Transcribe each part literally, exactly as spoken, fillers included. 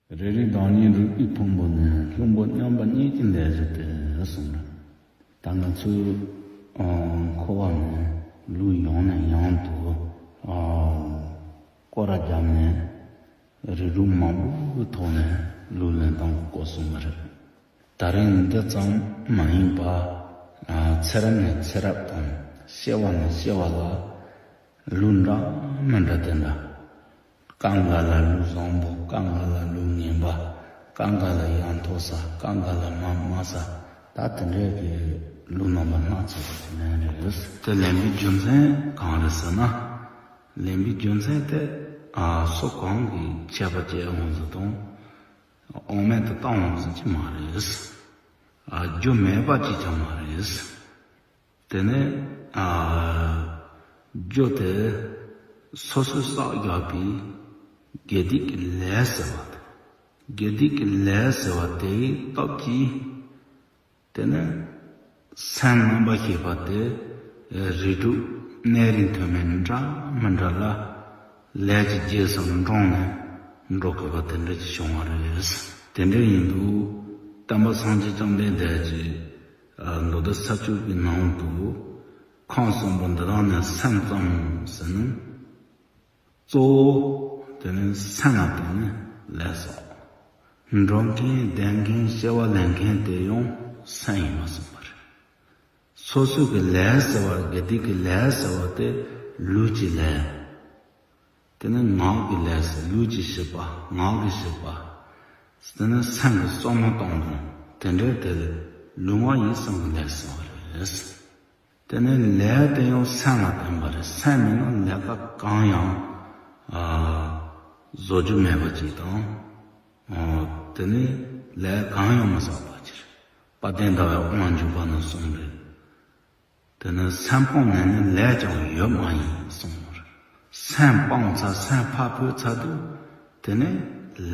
རེ་རེའི་བདག་ཉིད་རུས་པའི་ཕུང་པོ་ནི། ལྷུན་པོ་མཉམ་པ་སྙེད་ཀྱི་འདས་ཞུགས་ཏེ་གསུངས་རེད། ད་ང་ཚོའི་ཨ་འཁོར་བ་ནས་ལུས་ཡང་ནས་ཡང་དུ་ཨ་སྐོར་ར་བརྒྱབ་ནས་རིགས་དྲུག་མང་པོའི་ཐོག་ནས་ལུས་ལེན་སྟངས་སྐོར་གསུངས་པ་རེད། ད་རིང་འདི་ཙམ་མ་ཡིན་པ། ཨ་ཚེ་རབས་ནས་ཚེ་རབས་དང་སྐྱེ་བ་ནས་སྐྱེ་བ་ལ་ལུས་འདྲ་མི་འདྲ་དེ་འདྲ། སྐབས་འགའ་ལ་ལུས་བཟང་པོ། སྐབས་འགའ་ལ་ལུས་ངན་པ། སྐབས་འགའ་ལ་ཡ་མཐོ་ས། སྐབས་འགའ་ལ་མ་དམའ་ས། ད་དེ་འདྲའི་གི་ལུས་རྣམ་པ་སྣ་ཚོགས་པ་ཞིག་ལེན་རེད། དེ་ལེན་པའི་རྒྱུ་མཚན་གང་རེད་ཟེར་ན། ལེན་པའི་རྒྱུ་མཚན་དེ་ཨ་སུ་གང་གིས་ཆད་པ་བཅད་འོང་ཟེར་དང་། དབང་མེད་དུ་བཏང་འོང་ཟེར་གྱི་མ་རེད། ཨ་རྒྱུ་མེད་པ་ཅིག་ཀྱང་མ་རེད། དེ་ནས་ཨ་རྒྱུ་དེ་སོ་སོས་བསགས་བཞག་པའི་དགེ་སྡིག་གི་ལས་ཟེར་བ་དང་། དགེ་སྡིག་གི་ལས་ཟེར་བ་དེའི་སྟོབས་ཀྱིས། དེ་ནས་སེམས་རྣམ་པར་ཤེས་པ་དེ་རིགས་དྲུག་གནས་རིས་མཐོ་དམན་འདྲ་མི་འདྲ་ལ་ལས་ཀྱི་རྗེས་སུ་འབྲངས་ནས་འགྲོ་དགོས་པ་དེ་འདྲ་ཅིག་བྱུང་བ་རེད། དེ་འདྲ་ཡིན་དུས་སྟོན་པ་སངས་རྒྱས་བཅོམ་ལྡན་འདས་ཀྱིས་ཨ་མདོ་སྡེ་ས་བཅུ་པའི་ནང་དུ་ཁམས་གསུམ་པོ་འདི་དག་ནི་སེམས་ཙམ་ཟེར་ནས། གཙོ་བོ་དེ་ནི་སེམས་ལ་བརྟེན་ནས་ལས་བསགས། འགྲོ་མཁན་བསྡད་མཁན་སྐྱེ་བ་ལེན་མཁན་དེ་ཡང་སེམས་ཡིན་པ་གསུངས་པ་རེད། སོ་སོའི་གི་ལས་ཟེར་བ། དགེ་སྡིག་གི་ལས་ཟེར་བ་དེ་ལུས་ཀྱི་ལས། དེ་ནི་ངག་གི་ལས་ཟེར། ལུས་ཀྱིས་བྱེད་པ། ངག་གིས་བྱེད་པ། དེ་ནི་སེམས་ཀྱིས་བསམ་བློ་གཏོང་སྟངས། དེ་འདྲའི་དེ་ལས་ལུས་ངག་ཡིད་གསུམ་གྱི་ལས་ཟེར་བ་རེད། དེ་ནས་ལས་དེ་ཡང་སེམས་ལ་བརྟེན་པ་རེད། སེམས་མེད་ན་ལས་ཀ་གང་ཡང་ཨ་བཟོ་རྒྱུ་མེད་པ་ཅིག་དང་། ཨ་དེ་ནས་ལས་གང་ཡང་མི་བསགས་པ་ཅིག་རེད། དཔལ་ལྡན་ཟླ་བའི་དབང་བསྒྱུར་བ་ན་གསུངས་རེད། དེ་ནས་སེམས་སྤངས་ནས་ནི་ལས་ཀྱང་ཡོད་མ་ཡིན་གསུངས་རེད། སེམས་སྤངས་ཚར། སེམས་ཕར་ཕུད་ཚར་དུས་དེ་ནས་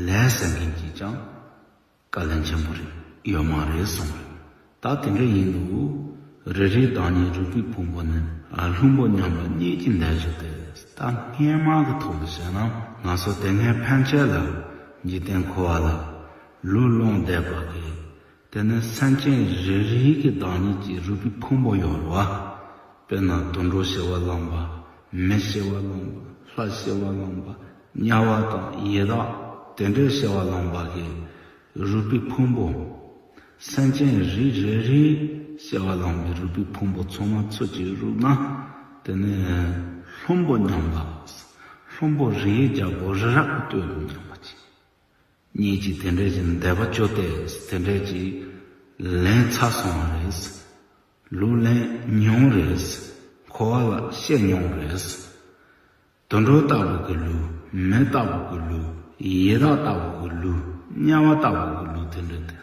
ལས་ཟེར་མཁན་ཅིག་ཀྱང་དཀའ་ལས་ཆེན་པོ་རེད། ཡོད་མ་རེད་གསུངས་རེད། ད་དེ་འདྲ་ཡིན་དུས་རེ་རེའི་བདག་ཉིད་རུས་པའི་ཕུང་པོ་ནི། ཨ་ལྷུན་པོ་མཉམ་པ་སྙེད་ཀྱི་འདས་ཞུགས་ཏེ། ད་སྔས་མ་གི་ཐོག་ཏུ་བཤད་ན་ང་ཚོ་དེ་སྔའི་ཕན་ཆད་ལ་འཇིག་རྟེན་འཁོར་བ་ལ་ལུས་བླངས་བསྡད་པ་གི། དེ་ནི་སེམས་ཅན་རེ་རེ་གི་བདག་ཉིད་ཀྱི་རུས་པའི་ཕུང་པོ་ཡོད་རེད་བ། དཔེར་ན་དུད་འགྲོ་སྐྱེ་བ་བླངས་པ། མི་སྐྱེ་བ་བླངས་པ། ལྷ་སྐྱེ་བ་བླངས་པ། དམྱལ་བ་དང་ཡི་དྭགས་དེ་འདྲའི་སྐྱེ་བ་བླངས་པ་གི་རུས་པའི་ཕུང་པོ། སེམས་ཅན་རིགས་རེ་རེའི་སྐྱེ་བ་བླངས་པའི་རུས་པའི་ཕུང་པོ་ཚང་མ་ཚུར་ཅིག་བླུགས་ན། དེ་ནི་ལྷུན་པོ་མཉམ་པ། ལྷུན་པོ་རིའི་རྒྱལ་པོ་རི་རབ་ཀྱི་སྟོད་དུ་མཉམ་པ་ཅིག་སྙེད་ཀྱི་དེ་འདྲ་ཅིག་འདས་པ་བཅོ་ལྔ་དེ་འདྲ་ཅིག་ལེན་ཚར་སོང་བ་རེད། ལུས་ལེན་མྱོང་རེད། འཁོར་བ་ལ་སྐྱེས་མྱོང་རེད། དུད་འགྲོ་ལྟ་བུ་གི་ལུས། མི་ལྟ་བུ་གི་ལུས། ཡི་དྭགས་ལྟ་བུ་གི་ལུས། དམྱལ་བ་ལྟ་བུ་གི་ལུས་དེ་འདྲ་དེ།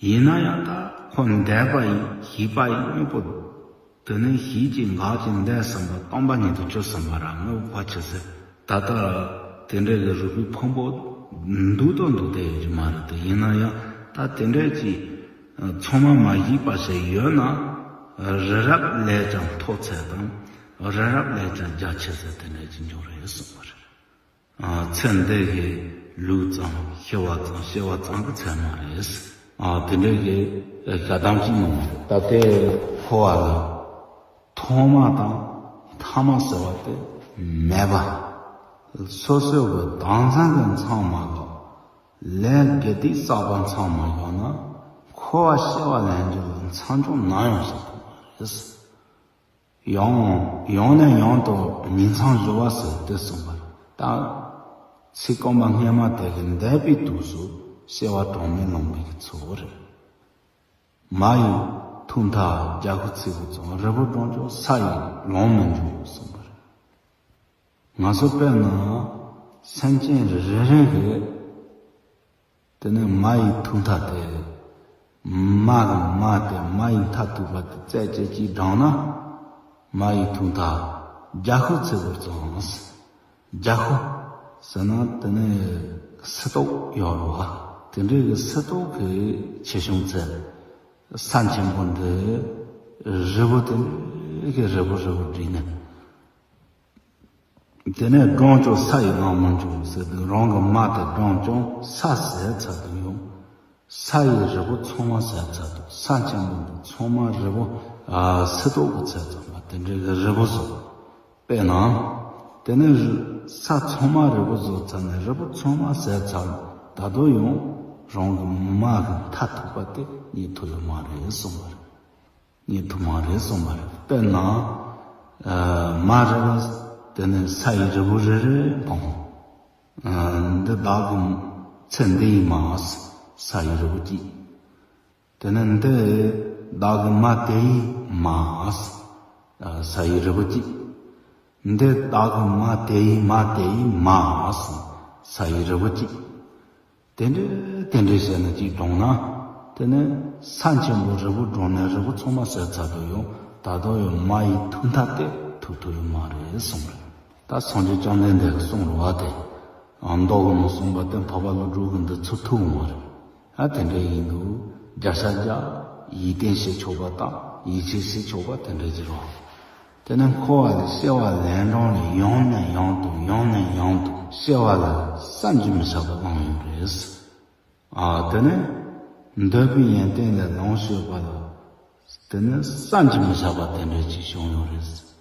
ཡིན་ན་ཡང་ད་ཁོ་འདས་པ་ཡིན། ཞིག་པ་ཡིན། དངོས་པོ། དེ་ནས་ཞིག་ཅིང་འགག་ཅིང་འདས་ཟིན་པ་སྟོང་པ་ཉིད་དུ་གྱུར་ཟིན་པ་ར་དངོས་པོ་ཕར་ཕྱིན་ཟེར། ད་ལྟ་དེ་འདྲ་གི་རུས་པའི་ཕུང་པོ་འདུག་དང་འདུག་བསྡད་ཡོད་ཀྱི་མ་རེད་དེ། ཡིན་ན་ཡང་ད་དེ་འདྲ་ཅིག་ཚང་མ་མ་ཞིག་པ་ཞིག་ཡོད་ན། རི་རབ་ལས་ཀྱང་མཐོ་ཚད་དང་། རི་རབ་ལས་ཀྱང་རྒྱ་ཆེ་ཚད་དེ་འདྲ་ཅིག་འབྱུང་རེད་གསུངས་པ་རེད། ཨ་ཚེ་འདི་གི་ལུས་ཙམ། ཤི་བ་ཙམ། སྐྱེ་བ་ཙམ་གྱི་ཚད་མ་རེད། ཨ་དེ་འདྲ་གི་ཞལ་གདམས་ཅིག་གནང་བ་རེད། ད་དེ་འཁོར་བ་ལ་ཐོག་མ་དང་ཐ་མ་ཟེར་བ་དེ་མེད་པ། སོ་སོའི་གི་དྭངས་གཙང་གི་མཚམས་མ་གཏོགས་ལས་དགེ་སྡིག་བསགས་པ་མཚམས་མ་བཞག་ན། འཁོར་བ་སྐྱེ་བ་ལེན་རྒྱུ་ལ་མཚམས་འཇོག་ནམ་ཡང་བྱེད་ཐུབ་མ་རེད། ཡང་ཡང་ནས་ཡང་དུ་ཉིང་མཚམས་སྦྱོར་བ་ཟེར་དེ་གསུངས་པ་རེད། ད་ཚིག་རྐང་པ་སྔས་མ་དེ་གི་འདས་པའི་དུས་སུ་སྐྱེ་བ་གྲངས་མེད་ལོངས་པའི་གི་ཚུལ་རེད། མ་ཡི་ཐུག་མཐའ་རྒྱ་ཤུག་ཚིག་པོ་ཙམ། རི་བོ་འགྲེང་འགྲོ་ས་ཡི་ལོང་མི་འཇུག་གསུངས་པ་རེད། ང་ཚོ་དཔེར་ན་སེམས་ཅན་རེ་རེ་གི་དེ་ནས་མ་ཡི་ཐུག་མཐའ་དེ། མ་དང་མ་དེ་མ་ཡི་མཐའ་ཐུག་པ་དེ་རྩད་གཅིག་གིས་བགྲངས་ན། མ་ཡི་ཐུག་མཐའ་རྒྱ་ཤུག་ཚིག་པོ་ཙམ། རྒྱ་ཤུག་ཟེར་ན་དེ་ནས་སིལ་ཏོག་ཡོད་རེད་བ། དེ་འདྲའི་གི་སིལ་ཏོག་གི་ཆེ་ཆུང་ཚད། ས་ཆེན་པོ་འདི་རི་བོ་དེ་འདྲའི་གི་རི་བོ་རི་བོ་བསྒྲིགས་ནས། དེ་ནས་བགྲངས་ཀྱང་ས་ཡི་ནང་མི་འཇུག་ཟེར་དུས། རང་གི་མ་དེ་བགྲངས་ཀྱང་ས་ཟད་ཚར་དུས་ཡང་ས་ཡི་རིལ་བུ་ཚང་མ་ཟད་ཚར་དུས། ས་ཆེན་པོ་འདི་ཚང་མ་རིལ་བུ་ཨ་སིལ་ཏོག་གི་ཚད་ཙམ་པ་དེ་འདྲའི་གི་རིལ་བུ་བཟོ། དཔེར་ན། དེ་ནས་རི་ས་ཚང་མ་རིལ་བུ་བཟོས་ཚར་ནས་རིལ་བུ་ཚང་མ་ཟད་ཚར། ད་དུང་ཡང་རང་གི་མ་གི་མཐར་ཐུག་པ་དེ་རྙེད་ཐུབ་ཡོད་མ་རེད་གསུངས་པ་རེད། རྙེད་ཐུབ་མ་རེད་གསུངས་པ་རེད། དཔེར་ན། ཨ་མ་རིལ་བུ་དེ་ནས་ས་ཡི་རིལ་བུ་རེ་རེ་འཕངས། ཨ་འདི་བདག་གི་ཚེ་འདི་ཡི་མ། ས་ཡི་རིལ་བུ་གཅིག་དེ་ནས་འདི་བདག་གི་མ་དེ་ཡི་མ། ས་ཡི་རིལ་བུ་གཅིག་འདི་བདག་གི་མ་དེ་ཡི་མ་དེ་ཡི་མ། ས་ཡི་རིལ་བུ་གཅིག་དེ་འདྲའི་དེ་འདྲའི་བྱས་ནས་གཅིག་བགྲངས་ན། དེ་ནས་ས་ཆེན་པོ་རིལ་བུ་བགྲངས་ནས་རིལ་བུ་ཚང་མ་ཟད་ཚར་དུས་ཡང་ད་དུང་ཡང་མ་ཡི་ཐུག་མཐའ་དེ་ཐུག་ཐུབ་ཡོད་མ་རེད་གསུངས་རེད། ད་སངས་རྒྱས་བཅོམ་ལྡན་འདས་ཀྱིས་གསུངས་རེད་བ་དེ། ཨ་མདོ་གི་ནང་གསུངས་པ་དེ་འཕགས་པ་ཀླུ་སྒྲུབ་ཀྱིས་འདི་ཚུར་ཐུག་འོང་བ་རེད། ཨ་དེ་འདྲ་ཡིན་དུས་བརྒྱ་ཆ་བརྒྱ་ཡིད་བརྟན་བྱེད་ཆོག་པ་དང་ཡིད་ཆེས་བྱེད་ཆོག་པ་དེ་འདྲ་ཅིག་རེད། དེ་ནས་འཁོར་བ་ལས་སྐྱེ་བ་ལན་གྲངས་ལས་ཡང་ནས་ཡང་དུ་ཡང་ནས་ཡང་དུ་སྐྱེ་བ་ལ་བསམ་གྱིས་མི་ཁྱབ་པ་བླངས་ཡོད་རེད། ཨ་དེ་ནས་འདོད་པའི་ཡོན་ཏན་ལས་ལོངས་སྤྱོད་པ་ལ་དེ་ནས་བསམ་གྱིས་མི་ཁྱབ་པ་དེ་འདྲ་ཅིག་བྱུང་ཡོད་རེད།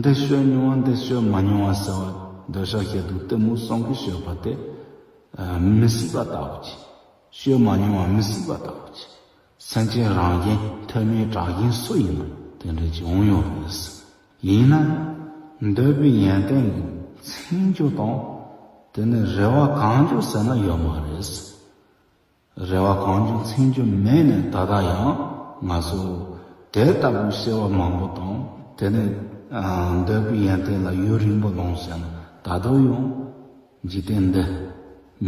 འདི་སྤྱོད་མྱོང་བ་འདི་སྤྱོད་མ་མྱོང་བ་ཟེར་བ་འདོད་ཆགས་ཞེ་སྡང་གཏི་མུག་གསུམ་གྱིས་སྤྱོད་པ་དེ་མི་སྲིད་པ་ལྟ་བུ་ཅིག་སྤྱོད་མ་མྱོང་བ་མི་སྲིད་པ་ལྟ་བུ་ཅིག་སེམས་ཅན་རང་གཞན་ཐོས་མེད་གྲགས་མཁན་སུ་ཡིན་ན་དེ་འདྲ་ཅིག་འོང་ཡོང་རེད། ཡིན་ན་འདོད་པའི་ཡོན་ཏན་གྱི་མཚན་བརྗོད་དང་དེ་ནི་རེ་བ་གང་བརྗོད་ཟེར་ན་ཡོད་མ་རེད། རེ་བ་གང་བྱུང་མཚན་བརྗོད་མེད་ནས་ད་ལྟ་ཡང་ང་ཚོ་དེ་ལྟ་བུའི་སྐྱེ་བ་མང་པོ་དང་དེ་ནས་ཨ་འདོད་པའི་ཡོན་ཏན་ལ་ཡུན་རིང་པོ་ལོངས་ཟེར་ན་ད་དུང་ཡང་འཇིག་རྟེན་འདི་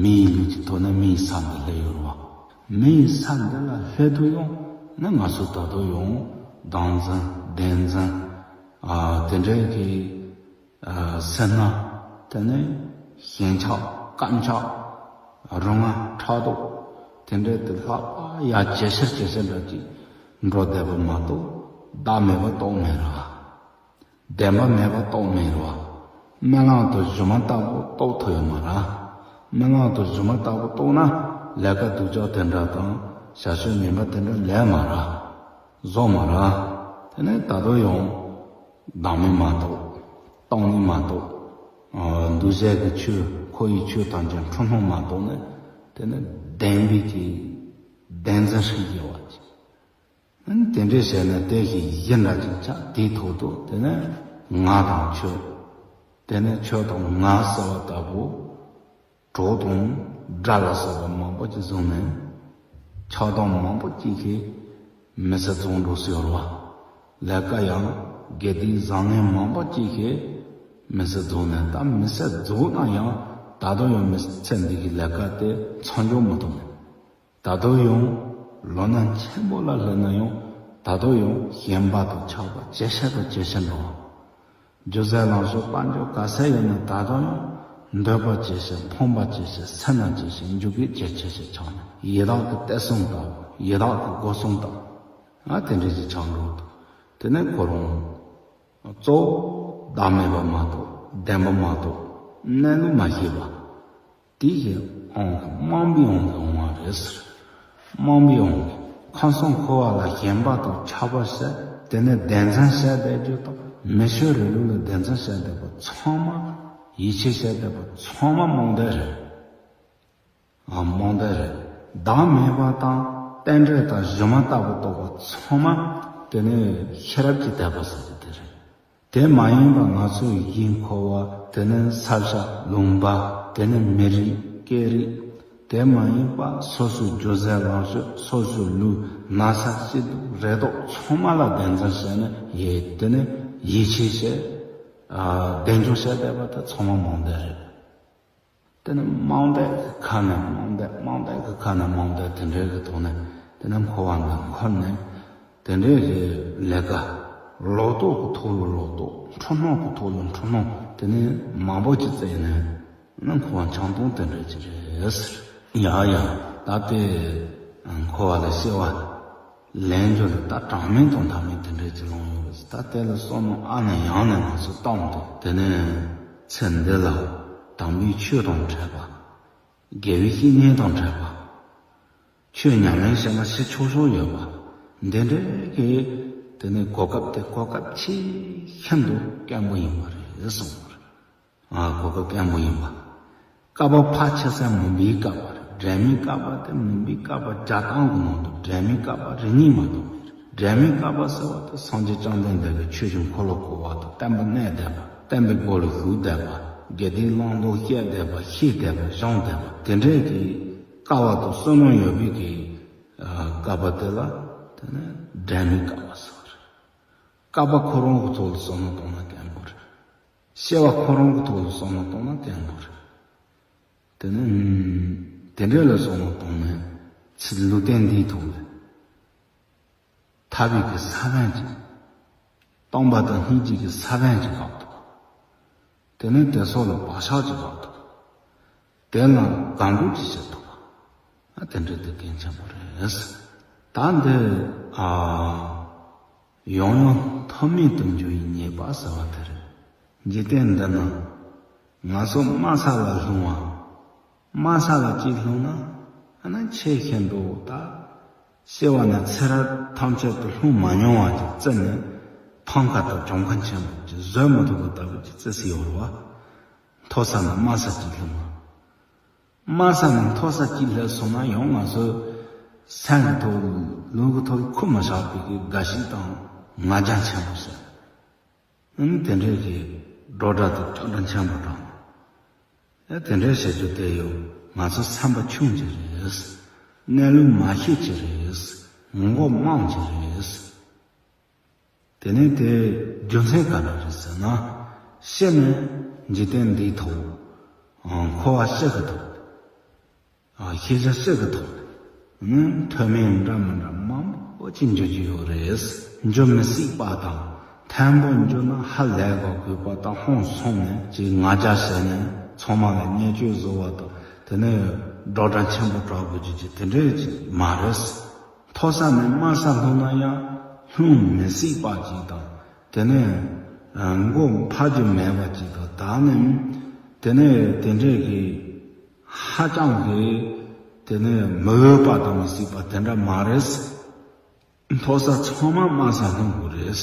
མི་ཡི་ལུས་ཀྱི་ཐོག་ནས་མི་ཡི་ས་འདི་སླེབས་ཡོད་རེད་བ། མི་ཡི་ས་འདི་ལ་སླེབས་དུས་ཡང་ནི་ང་ཚོ་ད་དུང་ཡང་བདག་འཛིན་བདེན་འཛིན་ཨ་དེ་འདྲའི་གི་ཨ་སེར་སྣ། དེ་ནས་ཞེན་ཆགས་སྐམ་ཆགས། རུ་ང་ཕྲག་དོག་དེ་འདྲའི་དེ་ལྷག་ཡ་ཇེ་ཆེར་ཇེ་ཆེར་འགྲོ་གི་འགྲོ་བསྡད་པ་མ་གཏོགས་བདག་མེད་པ་རྟོགས་མེད་རེད་བ། བདེན་པ་མེད་པ་རྟོགས་མེད་རེད་བ། རྨི་ལམ་དང་སྒྱུ་མ་ལྟ་བུ་རྟོགས་ཐུབ་ཡོད་མ་རེད། རྨི་ལམ་དང་སྒྱུ་མ་ལྟ་བུ་རྟོགས་ན་ལས་ཀ་སྡུག་ཅག་དེ་འདྲ་དང་བྱ་སྤྱོད་ངན་པ་དེ་འདྲ་ལས་མ་རེད། བཟོ་མ་རེད། དེ་ནས་ད་དུང་ཡང་བདག་མེད་མ་རྟོགས། སྟོང་ཉིད་མ་རྟོགས། ཨ་འདུ་བྱེད་ཀྱི་ཆོས་འཁོར་བའི་ཆོས་ཐམས་ཅད་འཁྲུལ་སྣང་མ་རྟོགས་ནས་དེ་ནས་བདེན་པའི་གི་བདེན་འཛིན་ཧྲིག་གེ་བ་ཅིག་ཨ་ནི་དེ་འདྲས་བྱས་ནས་དེ་བཞིན་གཞི་འདྲ་ཅིག་ཆགས། དེའི་ཐོག་ཏུ་དེ་ནས་ང་དང་ཁྱོད། དེ་ནས་ཁྱོད་དང་ང་ཟེར་བ་ལྟ་བུ། གྲོགས་དང་དགྲ་ལ་སོགས་པ་མང་པོ་ཅིག་བཟུང་ནས་ཆགས་སྡང་མང་པོ་ཅིག་གིས་མི་ཚེ་རྫོགས་འགྲོ་སྲིད་ཡོད་རེད་བ། ལས་ཀ་ཡང་དགེ་སྡིག་བཟང་ངན་མང་པོ་ཅིག་གིས་མི་ཚེ་རྫོགས་ནས་ད་མི་ཚེ་རྫོགས་ན་ཡང་ད་དུང་ཡང་མི་ཚེ་འདི་གི་ལས་ཀ་དེ་མཚམས་འཇོག་མི་ཐུབ་ནས། ད་དུང་ཡང་ལོ་ན་ཆེན་པོ་ལ་སླེབས་ན་ཡང་ད་དུང་ཡང་ཞེན་པ་དང་ཆགས་པ་ཇེ་ཆེ་དང་ཇེ་ཆེར་འགྲོ་བ། སྒྱུ་རྩལ་ལངས་ཕྱོགས་དཔལ་འབྱོར་ག་ཚད་ཡོད་ན་ད་དུང་ཡང་འདོད་པ་ཇེ་ཆེ། ཕོངས་པ་ཇེ་ཆེ། སེར་སྣ་ཇེ་ཆེ། འཇུག་པའི་ཇེ་ཆེ་ཞིག་ཆགས་ནས་ཡི་དྭགས་ཀྱི་གཏེར་སྲུང་དང་ཡི་དྭགས་ཀྱི་སྒོ་སྲུང་དང་ང་དེ་འདྲ་ཞིག་ཆགས་འགྲོ་འདུག་དེ་ནས་ཁོ་རང་གཙོ་བོ་བདག་མེད་པ་མ་གཏོགས་བདེན་པ་མ་གཏོགས་གནས་ལུགས་མ་ཤེས་པ། དེ་བཞིན་དབང་གིས་རྨོངས་པའི་དབང་གིས་འོང་བ་རེད་ཟེར། རྨོངས་པའི་དབང་གིས་ཁམས་གསུམ་འཁོར་བ་ལ་ཞེན་པ་དང་ཆགས་པ་བྱས། དེ་ནས་བདེན་འཛིན་བྱས་བསྡད་རྒྱུ་དང་མི་ཆོས་རིང་ལུགས་ལ་བདེན་འཛིན་བྱས་བསྡད་པ་ཚང་མ། ཡིད་ཆེས་བྱས་བསྡད་པ་ཚང་མ་རྨོངས་དད་རེད། ཨ་རྨོངས་དད་རེད། བདག་མེད་པ་དང་རྟེན་འབྲེལ་དང་སྒྱུ་མ་ལྟ་བུ་རྟོགས་པ་ཚང་མ་དེ་ནས་ཤེས་རབ་ཀྱི་དད་པ་ཟེར་རྒྱུ་དེ་རེད། དེ་མ་ཡིན་པ་ང་ཚོའི་ཡིད་འཁོར་བ། དེ་ནི་ས་ཆ་ལུང་པ། དེ་ནི་མི་རིགས་སྐད་རིགས། དེ་མ་ཡིན་པ་སོ་སོའི་སྒྱུ་རྩལ་ལངས་ཕྱོགས། སོ་སོའི་ལུས་ན་ཚ་སྐྱིད་སྡུག་རེ་དོགས་ཚང་མ་ལ་བདེན་འཛིན་བྱས་ནས་ཡིད་དེ་ནི་ཡིད་ཆེས་བྱས། ཨ་གདེང་འཇོག་བྱས་བསྡད་པ་དེ་ཚང་མ་རྨོངས་དད་རེད། དེ་ནི་རྨོངས་དད་ཀྱི་ཁ་ནས་རྨོངས་དད། རྨོངས་དད་ཀྱི་ཁ་ནས་རྨོངས་དད། དེ་འདྲའི་གི་ཐོག་ནས་དེ་ནི་འཁོར་བ་འདི་འཁོར་ནས་དེ་འདྲའི་གི་ལས་ཀ་ལོག་རྟོག་གི་ཐོག་ལ་ལོག་རྟོག་འཁྲུལ་སྣང་གི་ཐོག་ལ་འཁྲུལ་སྣང་དེ་ནི་མང་པོ་ཅིག་བཙལ་ནས་ནི་འཁོར་བ་འཁྱམས་སྟངས་དེ་འདྲ་ཅིག་རེད་ཟེར། ཡ་ཡ་ད་དེ་འཁོར་བ་ལ་སྐྱེ་བ་ལེན་རྒྱུ་ལ་ད་གྲངས་མེད་དང་མཐའ་མེད་དེ་འདྲ་ཅིག་ལོང་ཡོད་རེད། ད་དེ་ལ་བསམ་བློ་ཨ་ནེ་ཡང་ནས་ང་ཚོ་བཏང་འདུག་དེ་ནས། ཚེ་འདི་ལ་དམ་པའི་ཆོས་དང་འཕྲད་པ། དགེ་བའི་བཤེས་གཉེན་དང་འཕྲད་པ། ཆོས་ཉམས་ལེན་བྱེད་ན་ཞི་ཆོག་ཆོག་ཡོད་པ། འདི་འདྲའི་གི་དེ་ནས་གོ་སྐབས་དེ་གོ་སྐབས་ཆེས་ཤིན་ཏུ་སྐམ་པོ་ཡིན་པ་རེད་གསུངས་པ་རེད། ཨ་གོ་སྐབས་སྐམ་པོ་ཡིན་པ། བསྐལ་པ་ཕལ་ཆེ་ས་མུན་པའི་བསྐལ་པ་རེད། འབྲལ་མེད་བསྐལ་པ་དེ་མུན་པའི་བསྐལ་པ་བརྒྱ་སྟོང་གི་ནང་དུ་འབྲལ་མེད་བསྐལ་པ་རེ་གཉིས་མ་གཏོགས་མེད། འབྲལ་མེད་བསྐལ་པ་ཟེར་བ་དེ་སངས་རྒྱས་བཅོམ་ལྡན་འདས་ཀྱི་ཆོས་ཀྱི་འཁོར་ལོ་བསྐོར་བ་དང་བསྟན་པ་གནས་བསྡད་པ། བསྟན་པའི་སྒོ་ལ་ཞུགས་བསྡད་པ། དགེ་སྡིག་བླང་དོར་བཤད་བསྡད་པ། ཤེས་བསྡད་པ། སྦྱོང་བསྡད་པ། དེ་འདྲའི་གི་བསྐལ་པ་དང་བསོད་ནམས་ཡོད་པའི་གི་ཨ་བསྐལ་པ་དེ་ལ་དེ་ནི་འབྲལ་མེད་བསྐལ་པ་ཟེར་བ་རེད། བསྐལ་པ་ཁོ་རང་གི་ཐོག་ལ་བསམ་བློ་གཏོང་ན་སྐམ་པོ་རེད། སྐྱེ་བ་ཁོ་རང་གི་ཐོག་ལ་བསམ་བློ་གཏོང་ན་སྐམ་པོ་རེད། དེ་ནི་དེ་འདྲ་ལ་བསམ་བློ་གཏོང་ནས་ཚེ་ལུས་རྟེན་འདིའི་ཐོག་ལ་ཐར་པའི་གི་ས་བོན་ཅིག་སྟོང་པ་དང་སྙིང་རྗེ་གི་ས་བོན་ཅིག་བབས་ཐུབ། དེ་ནི་དེ་སོགས་ལ་བག་ཆགས་ཅིག་བབས་ཐུབ། དེ་ལ་དགའ་མགུ་ཅིག་བྱེད་ཐུབ། ཨ་དེ་འདྲ་དེ་གལ་ཆེན་པོ་རེད། ད་འདི་ཨ་ཡང་ཡང་ཐོག་མེད་དུ་འགྱུར་བའི་ཉེས་པ་ཟེར་བ་དེ་རེད། འཇིག་རྟེན་འདི་ན་ང་ཚོ་དམའ་ས་ལ་ལྷུང་བ། དམའ་ས་ལ་གཅིག་ལྷུང་ན་ཨ་ན་ཆེས་ཤིན་ཏུ་ད་སྐྱེ་བ་ནས་ཚེ་རབས་ཐམས་ཅད་དུ་ལྷུང་མ་མྱོང་བ་ཅིག་བརྩི་ནས་ཐང་ཁ་དང་གྱོང་ཁ་ཆེན་པོ་ཅིག་བཟོད་མི་ཐུབ་པ་ལྟ་བུ་ཅིག་བརྩི་སྲིད་ཡོད་རེད་བ། མཐོ་ས་ནས་དམའ་ས་གཅིག་ལྷུང་བ། དམའ་ས་ནས་མཐོ་ས་གཅིག་སླེབས་སོང་ན་ཡང་ང་ཚོ་སེམས་ཀྱི་ཐོག་ལུས་ཀྱི་ཐོག་ལ་ཁུར་མ་བཞག་པའི་གི་དགའ་ཞིག་དང་ང་རྒྱལ་ཆེན་པོ་ཟེར། ཨང་དེ་འདྲའི་གི་སྒྲོ་འདྲ་དང་ཅོག་འདྲ་ཆེན་པོ་དང་། ཨེ་དེ་འདྲའི་བྱེད་རྒྱུ་དེ་ཡང་ང་ཚོ་སེམས་པ་ཆུང་གི་རེད། གནས་ལུགས་མ་ཤེས་ཀྱི་རེད། མགོ་རྨོངས་ཀྱི་རེད། དེ་ནས་དེ་རྒྱུ་མཚན་ག་འདྲ་རེད་ཟེར་ན། སྐྱེས་ནས་འཇིག་རྟེན་འདིའི་ཐོག་འཁོར་བ་སྐྱེ་གི་ཐོག་ཤེས་བྱ་སྐྱེ་གི་ཐོག་ཐོག་མེད་འདྲ་མི་འདྲ་མང་པོ་ཅིག་འཇོག་རྒྱུ་ཡོད་རེད། འཇོག་མི་སྲིད་པ་དང་། མཐའ་མ་འཇོག་ན་ཧ་ལས་པ་དགོས་པ་དང་ཧང་སངས་ནས་ཅིག་ང་རྒྱལ་བྱས་ནས་ཚང་མ་ལ་བརྙས་བཅོས་བཟོ་བ་དང་དེ་ནས་སྒྲོ་འདྲ་ཆེན་པོ་དྲག་པོ་ཅིག་ཅིག་དེ་འདྲས་ཅིག་མ་རེད། མཐོ་ས་ནས་དམའ་ས་ལྷུང་ན་ཡང་ལྷུང་མི་སྲིད་པ་ཅིག་དང་དེ་ནས་མགོ་འཕར་རྒྱུ་མེད་པ་ཅིག་དང་ད་ནི་དེ་ནས་དེ་འདྲས་ཀྱི་ཧ་ཅང་གི་དེ་ནས་མི་འོས་པ་དང་མི་སྲིད་པ་དེ་འདྲ་མ་རེད། མཐོ་ས་ཚང་མ་དམའ་ས་ལྷུང་དགོས་རེད།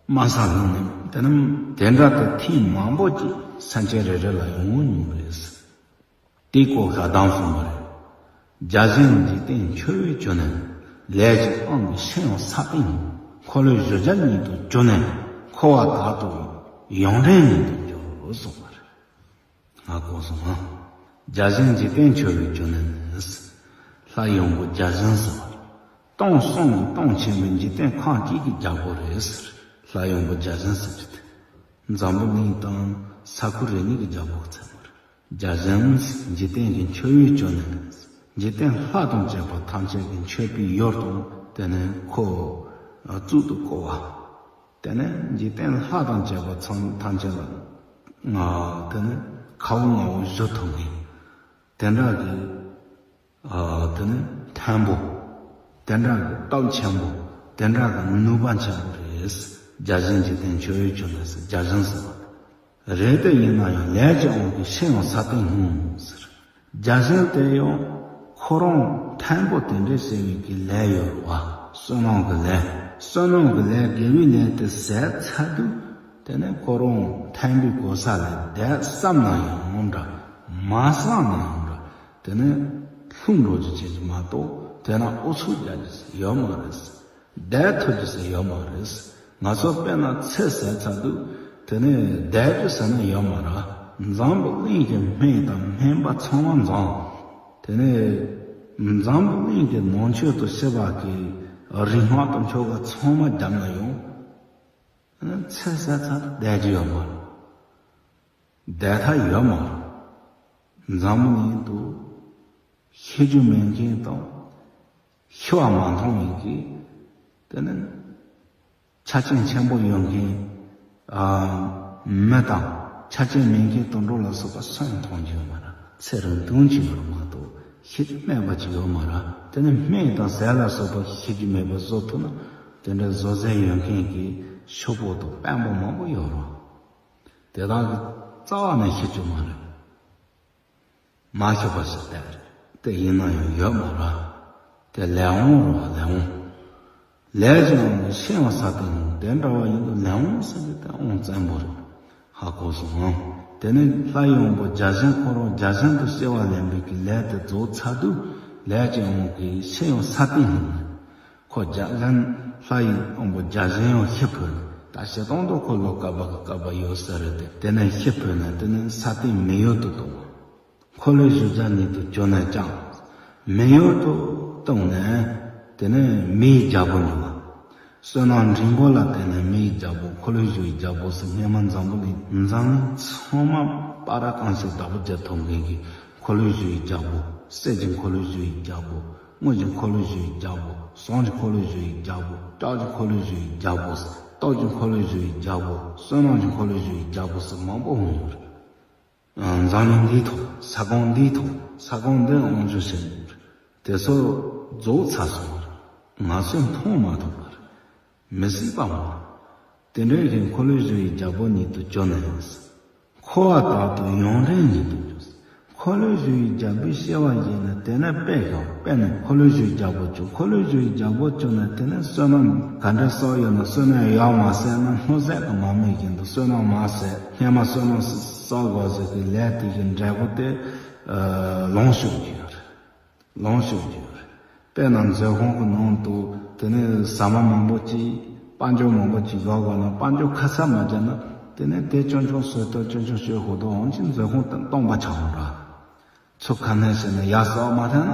དམའ་ས་ལྷུང་ནས་དེ་ནས་དེ་འདྲ་དེ་ཐེངས་མང་པོ་ཅིག་སེམས་ཅན་རེ་རེ་ལ་ཡོང་མྱོང་རེད། དེའི་སྐོར་ཞལ་གདམས་གསུངས་པ་རེད། བརྒྱ་བྱིན་འཇིག་རྟེན་འཆི་བའི་རྒྱུ་ནི། ལས་ཀྱི་དབང་གིས་ཤི་ཡང་ས་སྟེང་ནས། འཁོར་ལོས་བཞུ་བརྒྱ་ཉིད་དུ་གྱུར་ནས། འཁོར་བ་དག་ཏུ་ཡང་འདྲེན་ཉིད་དུ་འགྱུར་གསུངས་པ་རེད། ང་གོ་སོང་ང་། བརྒྱ་བྱིན་འཇིག་རྟེན་འཆི་བའི་རྒྱུ་ནི་ནི། ལྷ་ཡི་དབང་པོ་བརྒྱ་བྱིན་ཟེར་བ་རེད། སྟོང་གསུམ་གྱི་སྟོང་ཆེན་པོའི་འཇིག་རྟེན་ཁམས་གཅིག་གི་རྒྱལ་པོ་རེད་ཟེར། ལྷ་ཡི་དབང་པོ་བརྒྱ་བྱིན་ཟེར་གྱི་དེ། འཛམ་བུ་གླིང་དང་ས་ཁུལ་རེ་གཉིས་ཀྱི་རྒྱལ་པོ་གི་མཚན་པོ་རེད། བརྒྱ་བྱིན་འཇིག་རྟེན་གྱི་འཆི་བའི་རྒྱུ་ནི། འཇིག་རྟེན་ལྷ་དང་བཅས་པ་ཐམས་ཅད་ཀྱི་མཆོད་པའི་ཡུལ་དང་དེ་ནས་ཁོ་གཙུག་ཏུ་བཀུར་བ། དེ་ནས་འཇིག་རྟེན་ལྷ་དང་བཅས་པ་ཚང་ཐམས་ཅད་ལ་ང་དེ་ནས་ཁ་བོ་ང་བོ་བཞུ་ཐུབ་མཁན། དེ་འདྲ་གི་ཨ་དེ་ནི་མཐོན་པོ། དེ་འདྲ་གི་སྟོབས་ཆེན་པོ། དེ་འདྲ་གི་ནུས་པ་ཆེན་པོ་རེད། བརྒྱ་བྱིན་འཇིག་རྟེན་འཆི་བའི་རྒྱུ་ནི་ཟེར་བརྒྱ་བྱིན་ཟེར་བ་རེད། དེ་ཡིན་ན་ཡང་ལས་ཀྱི་དབང་གིས་ཤི་ཡང་ས་སྟེང་ལྷུང་ཟེར། བརྒྱ་བྱིན་དེ་ཡང་ཁོ་རང་མཐོན་པོ་དེ་འདྲའི་ཟེར་བའི་གི་ལས་ཡོད་རེད་བ། བསོད་ནམས་ཀྱི་ལས། བསོད་ནམས་ཀྱི་ལས་དགེ་བའི་ལས་དེ་ཟད་ཚར་དུས་དེ་ནས་ཁོ་རང་མཐོན་པོའི་གོ་ས་ལ་བསྡད་བསམ་ན་ཡང་འདྲ། མ་བསམ་ན་ཡང་འདྲ། དེ་ནས་ལྷུང་འགྲོ་རྒྱུ་བྱེད་ཀྱི་མ་གཏོགས་དེ་ན་ཨུ་ཚུགས་རྒྱག་རྒྱུ་ཟེར་ཡོད་མ་རེད། བསྡད་ཐུབ་རྒྱུ་ཟེར་ཡོད་མ་རེད། ང་ཚོ་དཔེར་ན་ཚེ་ཟད་ཚར་དུས་དེ་ནས་བསྡད་རྒྱུ་ཟེར་ན་ཡོད་མ་རེད། འཛམ་བུ་གླིང་གི་སྨན་དང་སྨན་པ་ཚང་མ་འཛོམས། དེ་ནས་འཛམ་བུ་གླིང་གི་ནང་ཆོས་དང་བཤད་པ་གི་རིག་སྔགས་དང་ཆོ་ག་ཚང་མ་བརྒྱབ་ན་ཡང་ཚེ་ཟད་ཚར་དུས་བསྡད་རྒྱུ་ཡོད་མ་རེད། བསྡད་ཐབས་ཡོད་མ་རེད། འཛམ་བུ་གླིང་དུ་ཤི་རྒྱུ་མེད་མཁན་དང་ཤི་བ་མ་མཐོང་བའི་གི་དེ་ནི་ཆ་རྐྱེན་ཆེན་པོ་ཡོད་མཁན་ཨ་མི་དང་ཆ་རྐྱེན་མེད་མཁན་དུད་འགྲོ་ལ་སོགས་པ་སུ་ཡང་མཐོང་རྒྱུ་ཡོད་མ་རེད། ཚེ་རིང་ཐུང་ཅིག་ཡོད་མ་གཏོགས་ཤི་རྒྱུ་མེད་པ་ཅིག་ཡོད་མ་རེད། དེ་ནི་སྨན་དང་ཟས་ལ་སོགས་པ་ཤི་རྒྱུ་མེད་པ་བཟོ་ཐུབ་ན་དེ་འདྲའི་བཟོ་རྩལ་ཡོད་མཁན་གྱི་ཤོག་བུ་དང་དཔོན་པོ་མང་པོ་ཡོད་རེད། དེ་དག་གི་ རྩ་བ་ནས་ཤི་རྒྱུ་མ་རེད། མ་ཤི་བ་ཞིག་བསྡད་རེད། དེ་ཡིན་ན་ཡང་ཡོད་མ་རེད། དེ་ལས་དབང་རེད་བ། ལས་དབང་། ལས་ཀྱི་དབང་གིས་ཤི་ཡང་ས་སྟེང་ལྷུང་། དེ་འདྲ་བ་ཡིན་དུས་ལས་དབང་ཟེར་གྱི་དེ་དབང་བཙན་པོ་རེད། ཧ་གོ་སོང་ངམ། དེ་ནས་ལྷ་ཡི་དབང་པོ་བརྒྱ་བྱིན་ཁོ་རང་བརྒྱ་བྱིན་དུ་སྐྱེ་བ་ལེན་པའི་གི་ལས་དེ་རྫོགས་ཚར་དུས་ལས་ཀྱི་དབང་གིས་ཤི་ཡང་ས་སྟེང་ལྷུང་ནས། ཁོ་བརྒྱ་བྱིན་ལྷ་ཡི་དབང་པོ་བརྒྱ་བྱིན་ཡང་ཤི་འཕོས་ནས། ད་ཤི་སྟངས་དུ་ཁོ་ལོ་བསྐལ་པ་གི་བསྐལ་པ་ཡོད་ས་རེད་དེ། དེ་ནས་ཤི་འཕོས་ནས་དེ་ནས་ས་སྟེང་མི་ཡུལ་དུ་ལྟུང་བ། འཁོར་ལོས་སྒྱུར་བྱ་ཉིད་དུ་གྱུར་ནས་ཀྱང་། མི་ཡུལ་དུ་ལྟུང་ནས་དེ་ནས་མིའི་རྒྱལ་པོ་འབྱུང་བ། བསོད་ནམས་འབྲིང་པོ་ལ་བརྟེན་ནས་མིའི་རྒྱལ་པོ། འཁོར་ལོས་སྒྱུར་བའི་རྒྱལ་པོ་ཟེར། སྔོན་མ་འཛམ་བུ་གླིང་འཛམ་གླིང་ཚང་མ་པ་ར་གང་ཞིག་བདག་པོ་བྱེད་ཐུབ་མཁན་གྱི་འཁོར་ལོས་སྒྱུར་བའི་རྒྱལ་པོ། གསེར་གྱི་འཁོར་ལོས་སྒྱུར་བའི་རྒྱལ་པོ། དངུལ་གྱི་འཁོར་ལོས་སྒྱུར་བའི་རྒྱལ་པོ། ཟངས་ཀྱི་འཁོར་ལོས་སྒྱུར་བའི་རྒྱལ་པོ། ལྕགས་ཀྱི་འཁོར་ལོས་སྒྱུར་བའི་རྒྱལ་པོ། སྟོབས་ཀྱི་འཁོར་ལོས་སྒྱུར་བའི་རྒྱལ་པོ། བསོད་ནམས་ཀྱི་འཁོར་ལོས་སྒྱུར་བའི་རྒྱལ་པོ་ཟེར་མང་པོ་འོང་གི་རེད། འཛམ་གླིང་འདིའི་ཐོག་ས་ཁོངས་འདིའི་ཐོག་ས་ཁོངས་འདི་དབང་སྒྱུར་བྱེད་དགོས་རེད། དེ་ཚོ་རྫོགས་ཚར་སོང་བ་རེད། ང་ཚོས་མཐོང་མ་ཐུབ་པ་རེད། མི་སྲིད་པ་མ་རེད། དེ་འདྲའི་གི་འཁོར་ལོས་སྒྱུར་བའི་རྒྱལ་པོ་ཉིད་དུ་གྱུར་ནས། འཁོར་བ་དག་ཏུ་ཡུན་རིང་ཉིད་དུ་འགྱུར། འཁོར་ལོས་སྒྱུར་བའི་རྒྱལ་པོའི་སྐྱེ་བ་བཞེས་ནས་དེ་ནས་སྤེལ་ཞིང་སྤེལ་ནས་འཁོར་ལོས་སྒྱུར་བའི་རྒྱལ་པོ་བྱུང་། འཁོར་ལོས་སྒྱུར་བའི་རྒྱལ་པོ་བྱུང་ནས་དེ་ནས་བསོད་ནམས་ག་འདྲ་བསགས་ཡོད་ན། བསོད་ནམས་ཡར་མར་ཟད་ན། སྣུམ་ཟད་ཀྱི་མར་མེ་བཞིན་དུ་བསོད་ནམས་མར་ཟད། སྔོན་མ་བསོད་ནམས་བསགས་དགོས་ཟེར་གྱི་ལས་དེ་གི་འབྲས་བུ་དེ་ལོངས་སྤྱོད་ཀྱི་ཡོད་རེད། ལོངས་སྤྱོད་ཀྱི་ཡོད་རེད། དཔེར་ན་མཛོད་ཁང་གི་ནང་དུ་དེ་ནས་ཟ་མ་མང་པོ་ཅིག་དཔལ་འབྱོར་མང་པོ་ཅིག་བཞག་དགོས་ན། དཔལ་འབྱོར་ཁ་ཚ་མ་བརྒྱབ་ན། དེ་ནས་དེ་ཆུང་ཆུང་བཟོས་ཏེ་ཆུང་ཆུང་སྤྱོད་དགོས་དུས་འོང་ཅིག་མཛོད་ཁང་དེ་སྟོང་པ་ཆགས་འོང་ར། ཚུར་ཁ་སྣོན་བྱས་ནས་ཡར་གསོག་མ་ཐེབས་ན།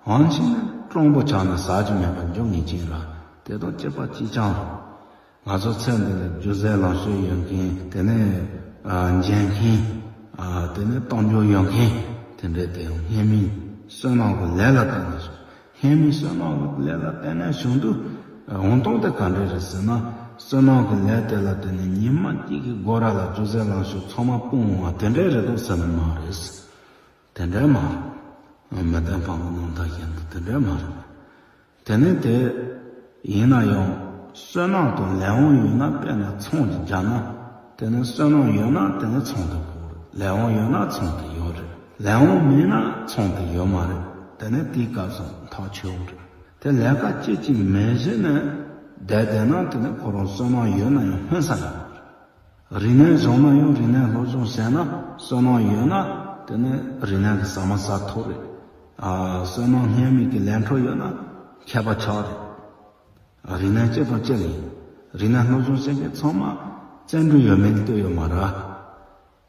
འོང་ཅིག་ནས་གྲོང་པོ་ཆགས་ནས་ཟ་རྒྱུ་མེད་པར་འགྱུར་ངེས་ཅན་ར། དེ་དང་གཅིག་པ་གཅིག་རྐྱང་རེད། ང་ཚོ་ཚེ་འདི་ལ་སྒྱུ་རྩལ་ལོངས་སྤྱོད་ཡོད་མཁན། དེ་ནས་ཨ་འཇོན་མཁན། ཨ་དེ་ནས་གཏོང་རྒྱུ་ཡོད་མཁན། དེ་འདྲའི་དེ་ཡང་སྔོན་མའི་བསོད་ནམས་ཀྱི་ལས་ལ་བརྟེན་ནས་བྱུང་། སྔོན་མའི་བསོད་ནམས་ཀྱི་ལས་ལ་བརྟེན་ནས་བྱུང་དུས། འོང་སྟངས་དེ་ག་འདྲ་རེད་ཟེར་ན། བསོད་ནམས་ཀྱི་ལས་དེ་ལ་བརྟེན་ནས་ཉི་མ་གཅིག་གི་སྒོ་ར་ལ་སྒྱུ་རྩལ་ལོངས་སྤྱོད་ཚང་མ་སྤུངས་འོང་བ་དེ་འདྲའི་རེད་འདུག་ཟེར་ན་མ་རེད། དེ་འདྲའི་མ་རེད། མི་བདེན་ཕང་གི་རྣམ་ཐར་བཞིན་དུ་དེ་འདྲའི་མ་རེད། དེ་ནས་དེ་ཡིན་ན་ཡང་བསོད་ནམས་དང་ལས་དབང་ཡོད་ན། དཔེར་ན་ཚོང་ཅིག་རྒྱག་ན། དེ་ནས་བསོད་ནམས་ཡོད་ན་དེ་ནས་ཚོང་དེ་དགོས་རེད། ལས་དབང་ཡོད་ན་ཚོང་དེ་ཡོད་རེད། ལས་དབང་མེད་ན་ཚོང་དེ་ཡོད་མ་རེད། དེ་ནས་དེའི་སྐབས་སུ་ཐག་ཆོད་རེད། དེ་ལས་ཀ་ཅི་ཅིག་མེད་བཞིན་ནས་བསྡད་བསྡད་ན། དེ་ནས་ཁོ་རང་བསོད་ནམས་ཡོད་ན་ཡང་ཕན་ས་ཡོད་མ་རེད། རིག་གནས་སྦྱོང་ན་ཡང་། རིག་གནས་སློབ་སྦྱོང་བྱས་ན། བསོད་ནམས་ཡོད་ན་དེ་ནས་རིག་གནས་ཀྱི་ཟ་མ་ཟ་ཐུབ་རེད། ཨ་བསོད་ནམས་སྔོན་མའི་གི་ལས་འཕྲོ་ཡོད་ན་མཁས་པ་ཆགས་རེད། རིག་གནས་སྤྱི་དང་སྤྱི་ལ་ཡིན། རིག་གནས་སློབ་སྦྱོང་བྱེད་མཁན་ཚང་མ་བརྩོན་འགྲུས་ཡོད་མེད་ལྟོས་ཡོད་མ་རེད།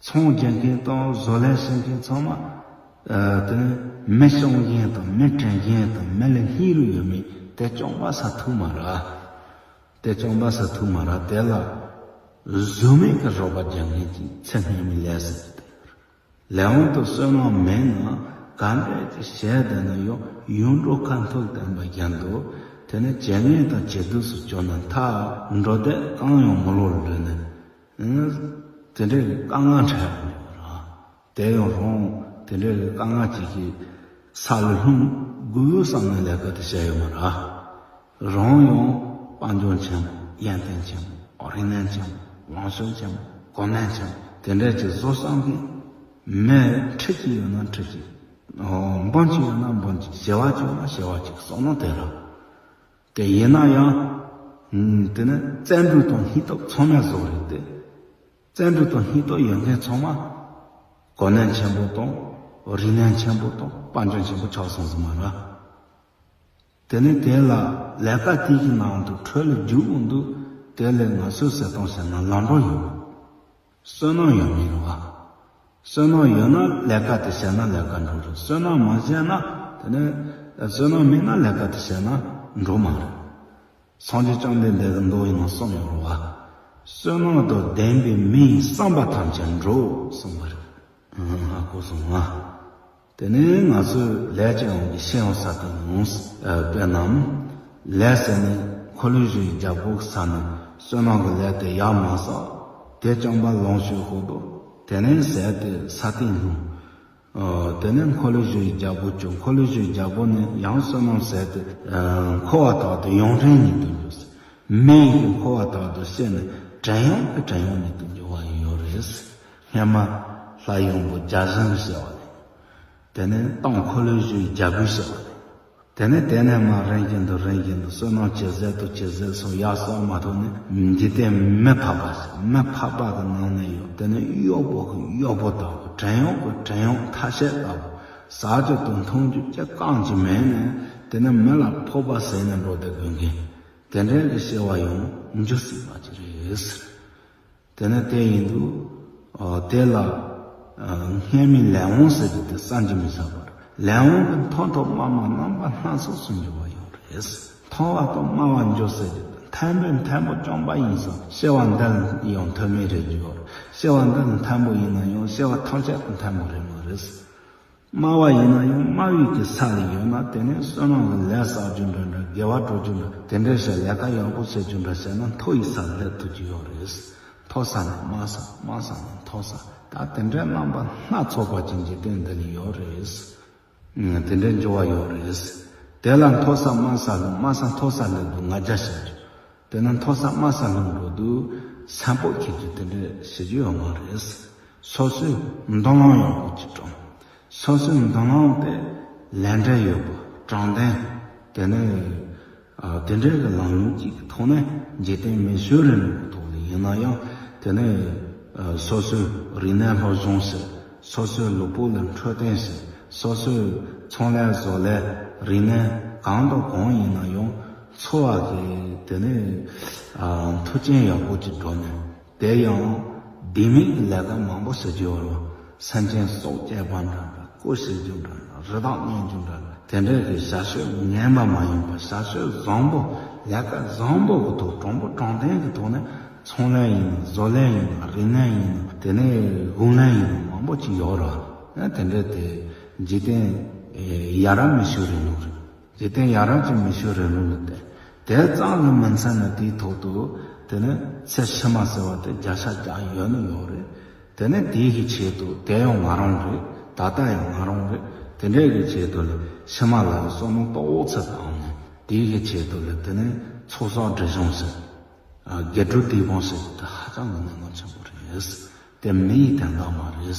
ཚོང་རྒྱག་མཁན་དང་བཟོ་ལས་བྱེད་མཁན་ཚང་མ་ཨ་དེ་ནས་མི་སྐྱོང་མཁན་དང་མི་དྲན་མཁན་དང་མི་ལ་སྙིང་རུས་ཡོད་མེད་དེ་སྐྱོང་བ་ཟ་ཐུབ་མ་རེད། དེ་སྐྱོང་བ་ཟ་ཐུབ་མ་རེད། དེ་ལ་བཟོད་མེད་ཀྱི་རོགས་པ་རྒྱག་མཁན་གྱི་ཚེ་སྔོན་མའི་ལས་ཟེར་གྱི་དེ་ཡོད་རེད། ལས་དབང་དང་བསོད་ནམས་མེད་ན་ག་འདྲས་ཀྱི་བྱས་བསྡད་ན་ཡང་ཡུན་འགྲོ་ཁ་འཐོར་བསྟན་པ་བཞིན་དུ། དེ་ནས་ཇེ་ངན་དང་ཇེ་སྡུག་སུ་གྱུར་ནས་མཐར་འགྲོ་དེ་གང་ཡང་མི་ལོ་ལ་འགྲོ་ནས། ཨང་། དེ་འདྲའི་དཀའ་ངལ་འཕྲད་ཡོང་གི་རེད། དེ་ཡང་རང་དེ་འདྲའི་དཀའ་ངལ་ཅིག་གི་ས་ལ་ལྷུང་དགོས་བསམ་ནས་ལས་ཀ་དེ་བྱས་ཡོད་མ་རེད། རང་ཡང་དཔལ་འབྱོར་ཆེན་པོ། ཡོན་ཏན་ཆེན་པོ། རིག་གནས་ཆེན་པོ། ལོངས་སྤྱོད་ཆེན་པོ། གོ་གནས་ཆེན་པོ་དེ་འདྲ་ཅིག་བཟོ་བསམ་གི། མི་ཁྲི་གཅིག་ཡོད་ན་ཁྲི་གཅིག་འབུམ་གཅིག་ཡོད་ན་འབུམ་གཅིག་བྱེ་བ་གཅིག་ཡོད་ན་བྱེ་བ་གཅིག་བསམ་ན་དེ་རེད། དེ་ཡིན་ན་ཡང་། ཨུམ། དེ་ནི་བརྩོན་འགྲུས་དང་སྙིང་སྟོབས་ཚང་མས་བཟོ་རེད་དེ། བརྩོན་འགྲུས་དང་སྙིང་སྟོབས་ཡོད་མཁན་ཚང་མ་གོ་གནས་ཆེན་པོ་དང་། རིག་གནས་ཆེན་པོ་དང་། དཔལ་འབྱོར་ཆེན་པོ་ཆགས་སོང་ཟེར་མ་རེད། དེ་ནི་དེ་ལ་ལས་ཀ་དེ་གི་ནང་དུ་འཕྲོ་ལ་རྒྱུག་འོང་དུས། དེ་ལས་ང་ཚོས་ཟེར་སྟངས་བྱས་ན་ལམ་འགྲོ་ཡོང་། བསོད་ནམས་ཡོད་མེད་རེད་བ། བསོད་ནམས་ཡོད་ན་ལས་ཀ་དེ་བྱས་ན་ལས་ཀ་འགྲོ་རེད། བསོད་ནམས་མ་བྱས་ན། དེ་ནི་བསོད་ནམས་མེད་ན་ལས་ཀ་དེ་བྱས་ན་འགྲོ་མ་རེད། སངས་རྒྱས་བཅོམ་ལྡན་འདས་ཀྱི་མདོ་ཡི་ནང་གསུངས་ཡོད་རེད་བ། བསོད་ནམས་དང་ལྡན་པའི་མི་ཡིས་བསམ་པ་ཐམས་ཅད་འགྲུབ་གསུངས་པ་རེད། ཧ་གོ་སོང་ང་། དེ་ནས་ང་ཚོས་ལས་ཀྱི་དབང་གིས་ཤི་ཡང་ས་སྟེང་ལྷུང་། ཨ། དཔེར་ན། ལས་ཟེར་ནས་འཁོར་ལོས་སྒྱུར་བའི་རྒྱལ་པོ་གི་ས་ནས་བསོད་ནམས་ཀྱི་ལས་དེ་ཡར་མར་བསགས། དེ་རྐྱང་པ་ལོངས་སྤྱོད་ཧོ་དོ། དེ་ནས་ཟད་དེ་ས་སྟེང་ལྷུང་། ཨ། དེ་ནས་འཁོར་ལོས་སྒྱུར་བའི་རྒྱལ་པོ་བྱུང་། འཁོར་ལོས་སྒྱུར་བའི་རྒྱལ་པོ་ནས་ཡང་བསོད་ནམས་ཟད་དེ། ཨ། འཁོར་བ་དག་ཏུ་ཡུན་རིང་ཉིད་དུ་འགྱུར། མི་ཡི་འཁོར་བ་དག་ཏུ་སྐྱེས་ནས་བྲན་གཡོག་གི་བྲན་གཡོག་ཉིད་དུ་འགྱུར་བ་ཡོད་རེད། སྙེ་མ་ལྷ་ཡོན་པོ་བརྒྱ་བྱིན་ཟེར་བ་ལས། དེ་ནས་སྟོང་འཁོར་ལོས་སྒྱུར་བའི་རྒྱལ་པོ་ཟེར་བ་ལས། དེ་ནས་དེ་ནས་མར་རིམ་བཞིན་དུ་རིམ་བཞིན་དུ་བསོད་ནམས་ཇེ་ཟད་དུ་ཇེ་ཟད་སོང་། ཡར་སོང་མ་ཐུབ་ནས་འཇིག་རྟེན་མི་ཕམ་པ་ཟེར། མི་ཕམ་པ་གི་ནང་ནས་ཡང་དེ་ནས་གཡོག་པོ་གི་གཡོག་པོ་ལྟ་བུ། བྲན་གཡོག་གི་བྲན་གཡོག་ཐ་ཤལ་ལྟ་བུ། ཟ་རྒྱུ་དང་འཐུང་རྒྱུ་ཅི་གང་ཅི་མེད་ནས་དེ་ནས་མི་ལ་ཕོག་པ་ཟེར་ནས་འགྲོ་བསྡད་དགོས་མཁན། དེ་འདྲའི་གི་སྐྱེ་བ་ཡང་འཇུག་སྲིད་པ་ཅིག་རེད་ཟེར། དེ་ནས་དེ་ཡིན་དུས། ཨ། དེ་ལ། ཨ། སྙེ་མའི་ལས་དབང་ཟེར་གྱི་དེ་བསམ་གྱིས་མི་ཁྱབ་པ་རེད། ལས་དབང་གི་མཐོ་མཐོ་དམའ་དམའ་རྣམ་པ་སྣ་ཚོགས་སུ་འགྱུར་བ་ཡོད་རེད། མཐོ་བ་དང་དམའ་བ་འགྱུར་ཟེར་གྱི་དེ་མཐོན་པོས་མཐོན་པོ་བཅོམ་པ་ཡིན་ཙང་སྐྱེ་བ་འདི་ལ་ཡང་མཐོ་དམན་རེ་འགྱུར་ཡོད་རེད། སྐྱེ་བ་འདི་ལ་མཐོན་པོ་ཡིན་ན་ཡང་སྐྱེ་བ་ཐམས་ཅད་དུ་མཐོན་པོ་རེད་མ་རེད། དམའ་བ་ཡིན་ན་ཡང་དམའ་བའི་གི་ས་ལ་ཡོད་ན་དེ་ནས་བསོད་ནམས་ཀྱི་ལས་བསགས་རྒྱུ་འདྲ་འདྲ། དགེ་བ་སྒྲུབ་རྒྱུ་འདྲ། དེ་འདྲའི་ཞིག་ལས་ཀ་ཡག་པོ་བྱེད་རྒྱུ་འདྲ་བྱས་ན་མཐོ་བའི་ས་ལ་སླེབས་ཐུབ་ཀྱི་ཡོད་རེད། མཐོ་ས་ནས་དམའ་ས། དམའ་ས་ནས་མཐོ་ས། ད་དེ་འདྲའི་རྣམ་པ་སྣ་ཚོགས་པ་ཅིག་འཇིག་རྟེན་འདི་ལ་ཡོད་རེད། དེ་འདྲའི་འགྱུར་བ་ཡོད་རེད། དེ་ལ་མཐོ་ས་དམའ་ས་ལ། དམའ་ས་མཐོ་ས་ལ་དུ་ང་རྒྱལ་བྱ་རྒྱུ། དེ་ནས་མཐོ་ས་དམའ་ས་ལ་འགྲོ་དུས་སེམས་པོ་ཁྱེད་ཀྱིས་དེ་འདྲ་བྱེད་རྒྱུ་ཡོད་མ་རེད། སོ་སོའི་མདུན་ལམ་ཡག་པོ་ཅིག་དྲངས། སོ་སོའི་མདུན་ལམ་དེ་ལས་འབྲས་ཡོད་པ། དྲང་བདེན། དེ་ནས། ཨ། དེ་འདྲའི་གི་ལམ་ལུགས་ཅིག་གི་ཐོག་ནས་འཇིག་རྟེན་མི་ཆོས་རིང་ལུགས་ཀྱི་ཐོག་ནས་ཡིན་ན་ཡང་། དེ་ནས། ཨ། སོ་སོའི་རིག་གནས་སློབ་སྦྱོང་བྱེད། སོ་སོའི་ལུས་པོ་ལ་འཕྲོད་བསྟེན་བྱེད། སོ་སོའི་ཚོང་ལས་བཟོ་ལས་རིག་གནས་གང་དང་གང་ཡིན་ན་ཡང་འཚོ་བ་གི་དེ་ནས། ཨ། མཐུན་རྐྱེན་ཡག་པོ་ཅིག་སྒྲུབ་ནས། དེ་ཡང་ལྡེ་མིག་གི་ལས་ཀ་མང་པོ་བྱེད་རྒྱུ་ཡོད་རེད། སེམས་ཅན་སྲོག་བཅད་པ་འདྲ་འདྲ། རྐུ་བྱེད་རྒྱུ་འདྲ་འདྲ། རི་དྭགས་རྙེད་རྒྱུ་འདྲ་འདྲ། དེ་འདྲའི་གི་བྱ་སྤྱོད་ངན་པ་མ་ཡིན་པ། བྱ་སྤྱོད་བཟང་པོ། ལས་ཀ་བཟང་པོ་གི་ཐོག་དྲང་པོ་དྲང་བདེན་གི་ཐོག་ནས་ཚོང་ལས་ཡིན་ན། བཟོ་ལས་ཡིན་ན། རིག་གནས་ཡིན་ན། དེ་ནས་དགུན་ལས་ཡིན་ན། མང་པོ་ཅིག་ཡོད་རེད། དེ་འདྲའི་དེ་འཇིག་རྟེན་ཡ་རབས་མི་ཆོས་རིང་ལུགས་རེད། འཇིག་རྟེན་ཡ་རབས་ཀྱི་མི་ཆོས་རིང་ལུགས་ལ་བལྟས། དེ་ཙམ་ལ་མི་འཚམ་ན་དེའི་ཐོག་ཏུ་དེ་ནས་ཚེ་ཕྱི་མ་ཟེར་བ་དེ་བརྒྱ་ཆ་བརྒྱ་ཡོད་ནི་ཡོད་རེད། དེ་ནས་དེའི་གི་ཆེད་དུ་དེ་ཡང་ང་རང་རེད། ད་ལྟ་ཡང་ང་རང་རེད། དེ་འདྲའི་གི་ཆེད་དུ་ལ་ཕྱི་མ་ལ་ལ་བསམ་བློ་ཏོག་ཙམ་བཏང་ནས། དེའི་གི་ཆེད་དུ་ལ་དེ་ནས་ཚོགས་བསགས་སྒྲིབ་སྦྱོང་ཟེར། ཨ། དགེ་སྒྲུབ་སྡིག་སྤོང་ཟེར་དེ་ཧ་ཅང་གི་གནད་འགག་ཆེན་པོ་རེད། དེ་མི་ཡི་དོན་དག་མ་རེད།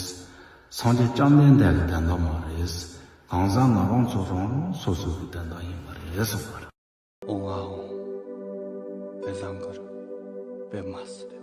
སངས་རྒྱས་བཅོམ་ལྡན་འདས་ཀྱི་དོན་དག་མ་རེད། གང་ཟག་ང་རང་ཚོ་རང་རང་སོ་སོ་གི་དོན་དག་ཡིན་པ་རེད་གསུངས་པ་རེད། ཨོ་ཨོ། པེ་ཟང་གར། པེ་མ་སི་རེ།